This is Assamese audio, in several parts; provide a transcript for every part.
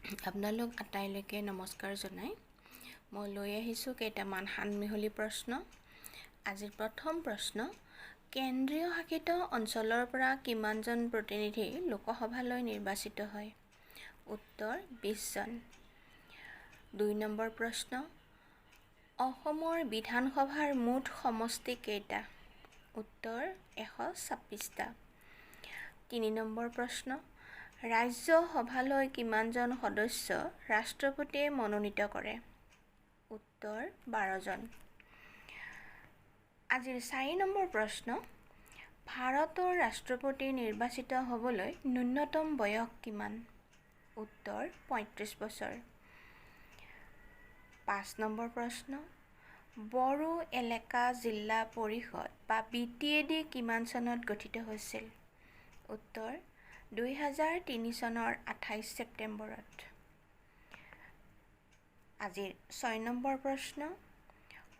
আপোনালোক আটাইলৈকে নমস্কাৰ জনাই মই লৈ আহিছোঁ কেইটামান সানমিহলি প্ৰশ্ন। আজিৰ প্ৰথম প্ৰশ্ন, কেন্দ্ৰীয় শাসিত অঞ্চলৰ পৰা কিমানজন প্ৰতিনিধি লোকসভালৈ নিৰ্বাচিত হয়? উত্তৰ 20জন। 2 নম্বৰ প্ৰশ্ন, অসমৰ বিধানসভাৰ মুঠ সমষ্টি কেইটা? উত্তৰ 126টা। 3 নম্বৰ প্ৰশ্ন, ৰাজ্যসভালৈ কিমানজন সদস্য ৰাষ্ট্ৰপতিয়ে মনোনীত কৰে? উত্তৰ 12জন। আজিৰ 4 নম্বৰ প্ৰশ্ন, ভাৰতৰ ৰাষ্ট্ৰপতি নিৰ্বাচিত হ'বলৈ ন্যূনতম বয়স কিমান? উত্তৰ 35 বছৰ। 5 নম্বৰ প্ৰশ্ন, বড়ো এলেকা জিলা পৰিষদ বা BTAD কিমান চনত গঠিত হৈছিল? উত্তৰ 2003 চনৰ 28 ছেপ্টেম্বৰত। আজিৰ 6 নম্বৰ প্ৰশ্ন,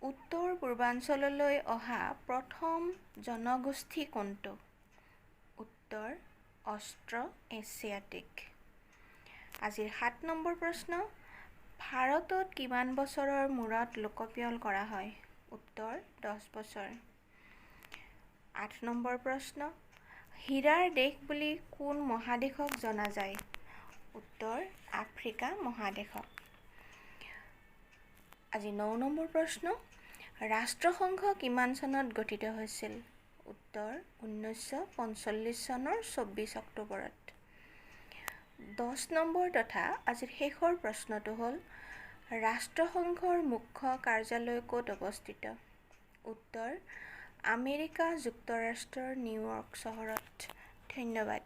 উত্তৰ পূৰ্বাঞ্চললৈ অহা প্ৰথম জনগোষ্ঠী কোনটো? উত্তৰ অষ্ট্ৰ এছিয়াটিক। আজিৰ 7 নম্বৰ প্ৰশ্ন, ভাৰতত কিমান বছৰৰ মূৰত লোকপিয়ল কৰা হয়? উত্তৰ 10 বছৰ। 8 নম্বৰ প্ৰশ্ন, হীৰাৰ দেশ বুলি কোন মহাদেশক জনা যায়? উত্তৰ আফ্ৰিকা মহাদেশক। আজি 9 নম্বৰ প্ৰশ্ন, ৰাষ্ট্ৰসংঘ কিমান চনত গঠিত হৈছিল? উত্তৰ 1945 চনৰ 24 অক্টোবৰত। 10 নম্বৰ তথা আজিৰ শেষৰ প্ৰশ্নটো হ'ল, ৰাষ্ট্ৰসংঘৰ মুখ্য কাৰ্যালয় ক'ত অৱস্থিত? উত্তৰ আমেৰিকা যুক্তৰাষ্ট্ৰৰ নিউয়ৰ্ক চহৰত। ধন্যবাদ।